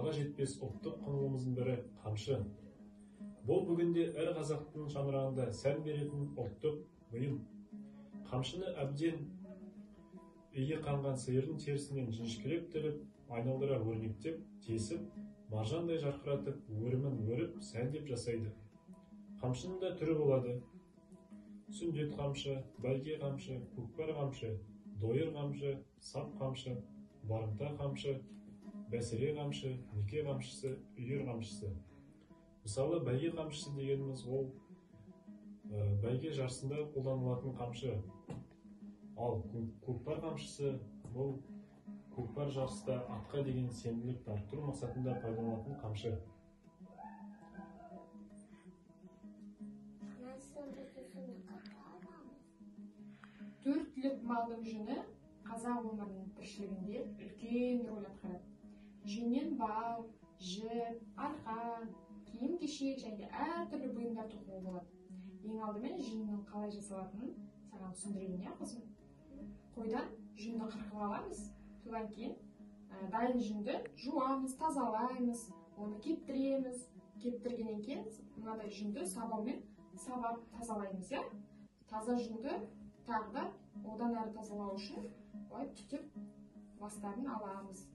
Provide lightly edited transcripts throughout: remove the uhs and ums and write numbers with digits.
Баға жетпес ұлттық құндылығымыздың бірі қамшы. Бұл бүгінде әр қазақтың шаңырағында сән беретін ұлттық бұйым. Қамшыны әбден иі қанған сиырдың терісінен жіңішкелеп тіліп, айналдыра өрнектеп, тесіп, маржандай жарқыратып, өрімін өріп, сәндеп жасайды. Қамшының да түрі болады. Сүндет қамшы, бәйге қамшы, көкпар қамшы, дойыр қамшы, сап қамшы, барымта қамшы, бәсіре қамшы, неке қамшысы, үйір қамшысы. Мысалы, бәйге қамшысы дегеніміз ол бәйге жарысында қолданылатын қамшы. Ал көкпар қамшысы бұл көкпар жарыста атқа деген сенімділікті арттыру мақсатында пайдаланылатын қамшы. Төрт түлік малдың жүні қазақ өмірінің тіршілігінде үлкен рөл атқарады. Жүннен бау, жіп, арқан, киім-кешек және әртүрлі бұйымдар тоқуға болады. Ең алдымен жүннің қалай жасалатынын саған түсіндірейін, иә, қызым? Қойдан жүнді қырқып аламыз, содан кейін дайын жүнді жуамыз, тазалаймыз, оны кептіреміз. Кептіргеннен кейін мынадай жүнді сабаумен сабап тазалаймыз, иә? Таза жүнді тағы да одан әрі тазалау үшін былай түтіп бастарын аламыз.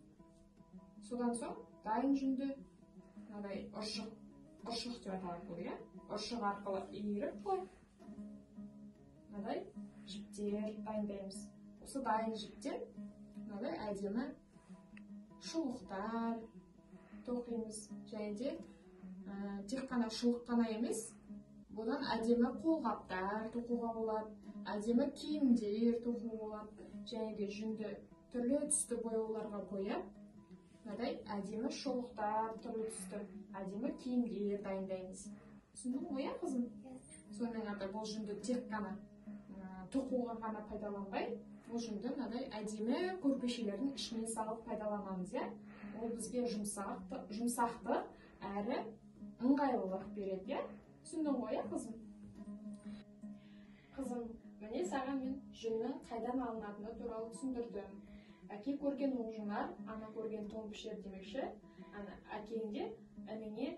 Содан соң дайын жүнді мынадай ұршық деп аталады бұл, иә? Ұршық арқылы иіріп қой мынадай жіптер дайындаймыз. Осы дайын жіптен мынадай әдемі шұлықтар тоқимыз. Және де тек қана шұлық қана емес, бұдан әдемі қолғаптар тоқуға болады, әдемі киімдер тоқуға болады. Және де жүнді түрлі түсті бояуларға бояп, мынадай әдемі шұлықтар, түрлі түсті әдемі киімдер дайындаймыз. Түсіндің ғой, иә, қызым? Сонымен қатар бұл жүнді тек қана тоқуға ғана пайдаланбай, бұл жүнді мынадай әдемі көрпешелердің ішіне салып пайдаланамыз, иә? Ол бізге жұмсақтық әрі ыңғайлылық береді, иә? Түсіндің ғой, иә, қызым? Қызым, міне саған мен жүннің қайдан алынатыны туралы түсіндірдім. Әке көрген оқ жонар, ана көрген тон пішер демекші, ана әкеңде ініңе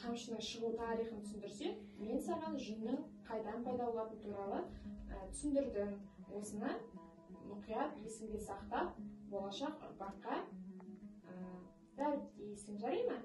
қамшының шығу тарихын түсіндірсе, мен саған жүннің қайдан пайда болатыны туралы түсіндірдім. Осыны мұқият есіңде сақтап, болашақ ұрпаққа дәріптейсің, жарай ма?